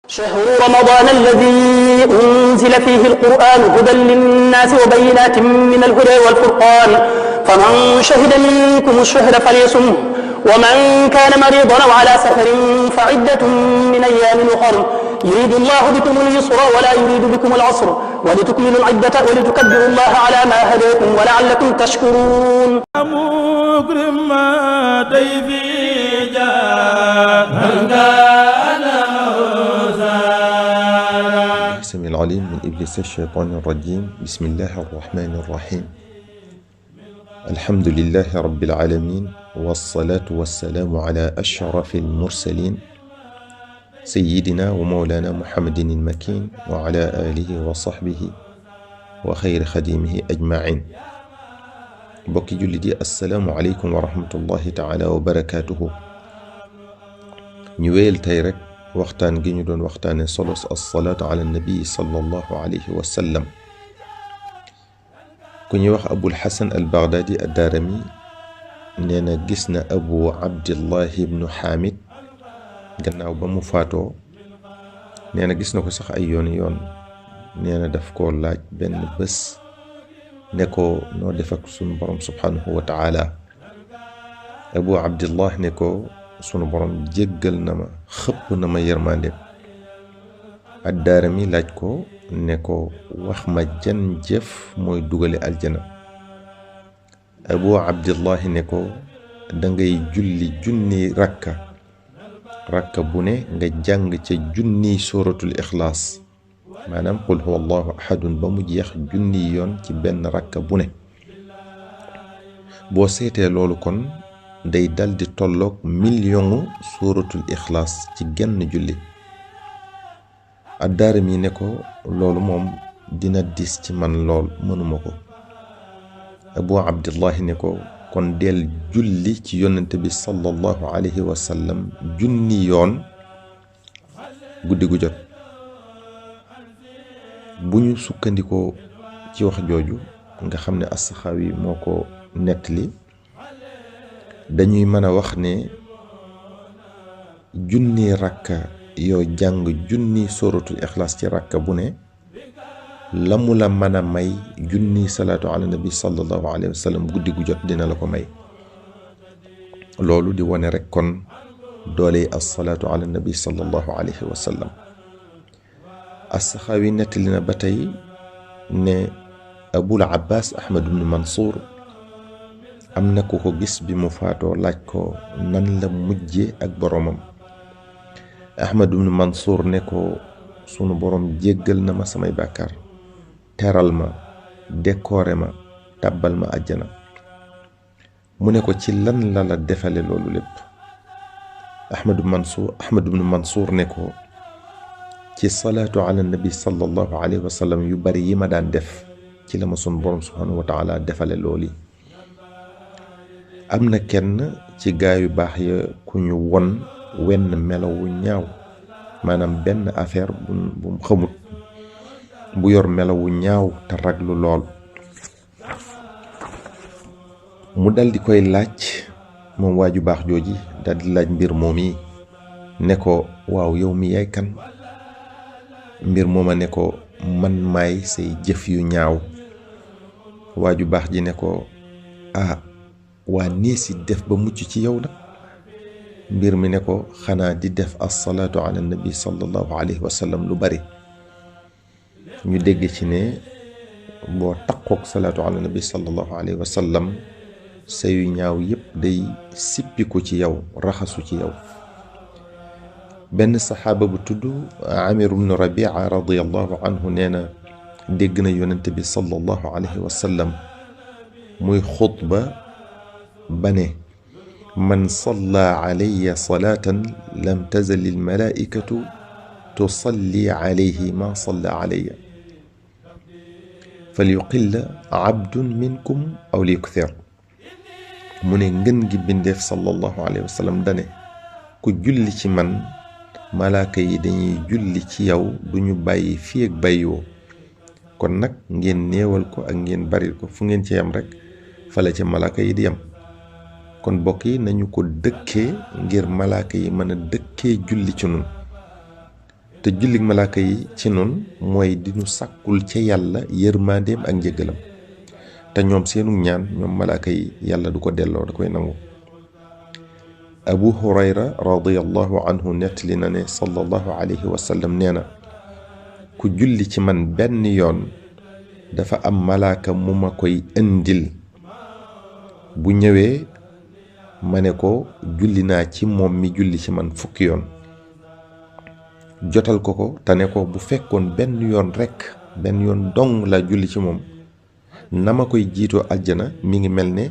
شهر رمضان الذي أنزل فيه القرآن هدى للناس وبينات من الهدى والفرقان فمن شهد منكم الشهر فليصمه ومن كان مريضا أو على سفر فعدة من أيام أخر يريد الله بكم اليسر ولا يريد بكم العسر ولتكملوا العدة ولتكبروا الله على ما هداكم ولعلكم تشكرون. مكرم ضيفي السميع العليم من إبليس الشيطان الرجيم. بسم الله الرحمن الرحيم. الحمد لله رب العالمين والصلاة والسلام على أشرف المرسلين سيدنا ومولانا محمد المكين وعلى آله وصحبه وخير خديمه أجمعين. بوكي جلدي السلام عليكم ورحمة الله تعالى وبركاته. نيويل تايرك waxtaan gi ñu doon waxtaane solos as-salaatu ala nabi sallallahu alayhi wa sallam. ku ñuy wax abul xasan al baghdadi ad-daarami nee na gis na abu abdillahi ibnu xaamid gannaaw ba mu faatoo. nee na gis na ko sax ay yoon nee na daf koo laaj benn bés ne ko noo def ak sunu borom subhanahu wa taala. abu abdillah ne ko sunu borom jéggal na ma xëpp na ma yërmande. ad-Daarami laaj ko ne ko wax ma jan jëf mooy dugale aljana. abu abdillahi ne ko dangay julli junni rakka bu ne nga jàng ca junni suratul ixlaas, maanaam qul huwa allahu ahadun ba mu jeex junni yoon ci benn rakka bu ne. boo seetee loolu kon day dal di tolloog millionu suratul ixlaas ci genn julli. ad-Daarimi ne ko loolu moom dina dis ci man lool, mënuma ko. abu abdillahi ne ko kon del julli ci yonente bi sallallahu alayhi wa sallam junni yoon guddi gu jot. bu ñu sukkandikoo ci wax jooju nga xam ne as-Saxaawi moo ko nettali, dañuy mën a wax ne junni rakka yoo jàng junni suratul ixlaas ci rakka bu ne la mu la mën a may junni salaatu ala nabi sallallahu alayhi wa sallam guddi gu jot dina la ko may. loolu di wane rek kon doole as-salaatu ala nabi sallallahu alayhi wa sallam. as-Saxaawi nettali na ba tey ne abul abbas ahmad ibn mansour am na ku ko gis bi mu faatoo laaj ko nan la mujje ak boromam. ahmad ibn mansour ne ko sunu borom jéggal na ma samay bàkkaar, teral ma, décoré ma, tàbbal ma àjjana. mu ne ko ci lan la la defale loolu lépp. ahmad ibn mansour ne ko ci salaatu ala nabi sallallahu alayhi wa sallam yu bari yi ma daan def ci la ma sunu borom subhanahu wa taala defale looli. am na kenn ci gaa yu baax ya ku ñu won wenn melawu ñaaw, maanaam benn affaire bu mu xamut, bu yor melawu ñaaw te raglu lool. mu dal di koy laaj moom waa ju baax jooji, dal di laaj mbir moom yi ne ko waaw yow mi yaay kan? mbir mooma ne ko man maay say jëf yu ñaaw. waa ju baax ji ne ko waa nii si def ba mucc ci yow nag? mbir mi ne ko xanaa di def as-salaatu ala nabi sallallahu alayhi wa sallam lu bari. ñu dégg ci ne boo taqook salaatu ala nabi sallallahu alayhi wa sallam sa yu ñaaw yépp day sippiku ci yow, raxasu ci yow. benn saxaaba bu tudd amir ibn rabia radiyallahu anhu nee na dégg na yonente bi sallallahu alayhi wa sallam muy xutba ba ne man salla alayya salatan lam tazal al malaikatu tusalli alayhi ma salla alayya falyuqilla abdun minkum aw liyukthir. mu ne ngën gi bindeef sallallahu alayhi wa sallam dane ku julli ci man malaaka yi dañuy julli ci yow duñu bàyyi fii ak bàyyiwoo. kon nag ngeen néewal ko ak ngeen bari ko, fu ngeen ci yam rek fale ca malaaka yi di yam. kon bokk yi nañu ko dëkkee ngir malaaka yi mën a dëkkee julli ci nun. te jullig malaaka yi ci nun mooy di nu sàkkul ca yàlla yërmandeem ak njëggalam te ñoom seenu ñaan ñoom malaaka yi yàlla du ko delloo da koy nangu. Abu Hurayra radiyallahu anhu nettali na ne sallallahu alayhi wa sallam nee na ku julli ci man benn yoon dafa am malaaka mu ma koy indil bu ñëwee ma ne ko julli naa ci moom mi julli ci man fukki yoon jotal ko te ne ko bu fekkoon benn yoon rekk benn yoon dong la julli ci moom na ma koy jiitoo aljana mi ngi mel ne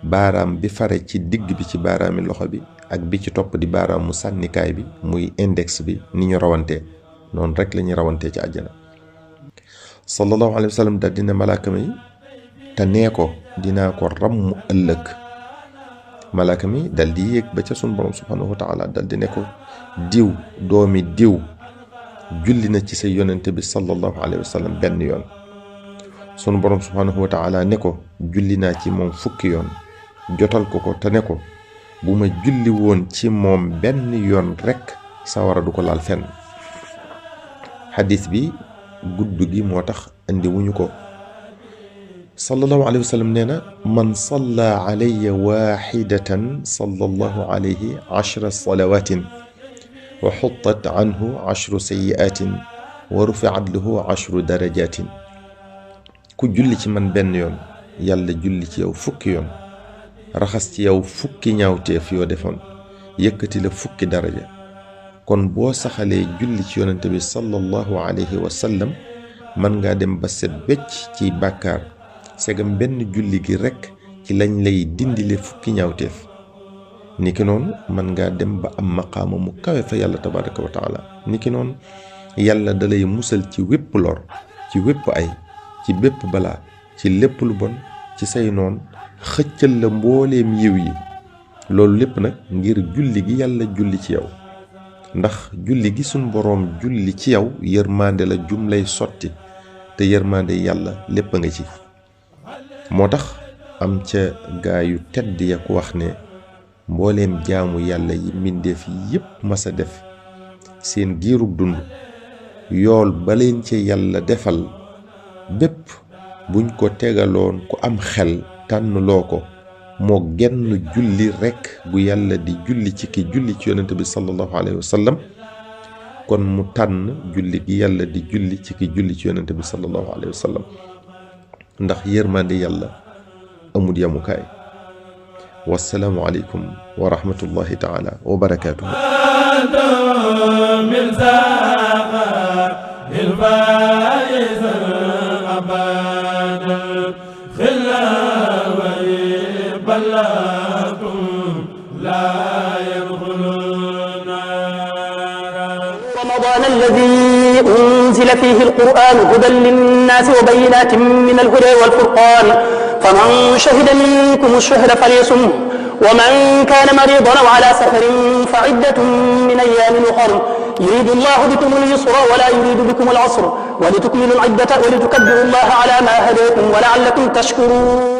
baaraam bi fare ci digg bi ci baaraami loxo bi ak bi ci topp di baaraam mu sànnikaay bi muy index bi ni ñu rawantee noonu rek la ñuy rawantee ci aljana. sallallahu alayhi wa sallam dal dina malaaka mi te nee ko dinaa ko ràmm ëllëg. malaaka mi dal di yéeg ba ca sunu borom subhanahu wa taala dal di ne ko diw doomi diw julli na ci sa yonente bi sallallahu alayhi wa sallam benn yoon. sunu borom subhanahu wa taala ne ko julli naa ci moom fukki yoon jotal ko te ne ko bu ma julli woon ci moom benn yoon rekk sawara du ko laal fenn. xadis bi gudd gi moo tax indi wuñu ko. sallallahu alayhi wa sallam nee na man salla alayya waxidatan sallallahu alayhi 10 salawatin wa xuttat anhu 10 sayiatin wa rufiat lahu 10 darajatin. ku julli ci man benn yoon yàlla julli ci yow fukki yoon raxas ci yow fukki ñaawteef yoo defoon yëkkati la fukki daraja. kon boo saxalee julli ci yonente bi sallallahu alayhi wa sallam mën ngaa dem ba set becc ci bàkkaar segam benn julli gi rekk ci lañ lay dindile fukki ñaawteef. niki noonu mën ngaa dem ba am maqaama mu kawe fa yàlla tabaraka wa taala. niki noonu yàlla dalay musal ci wépp lor ci wépp ay ci bépp balaa ci lépp lu bon ci say noon xëccal la mbooleem yiw yi. loolu lépp nag ngir julli gi yàlla julli ci yow ndax julli gi suñ boroom julli ci yow yërmande la jum lay sotti te yërmande yàlla lépp a nga ci. moo tax am ca gaa yu tedd ya ku wax ne mbooleem jaamu yàlla yi mbindeef yépp masa def seen giirug dund yool ba leen ci yàlla defal bépp buñ ko tegaloon ku am xel tànnloo ko moo genn julli rekk bu yàlla di julli ci ki julli ci yonente bi sallallahu alayhi wa sallam kon mu tànn julli gi yàlla di julli ci ki julli ci yonente bi sallallahu alayhi wa sallam ndax yërmande yàlla amul yamukaay. wassalaamu aleykum wa rahmatullahi taala wa barakaatuhu. رمضان الذي أنزل فيه القرآن هدى للناس وبينات من الهدى والفرقان فمن شهد منكم الشهر فليصمه ومن كان مريضا أو على سفر فعدة من أيام أخر يريد الله بكم اليسر ولا يريد بكم العسر ولتكملوا العدة ولتكبروا الله على ما هداكم ولعلكم تشكرون.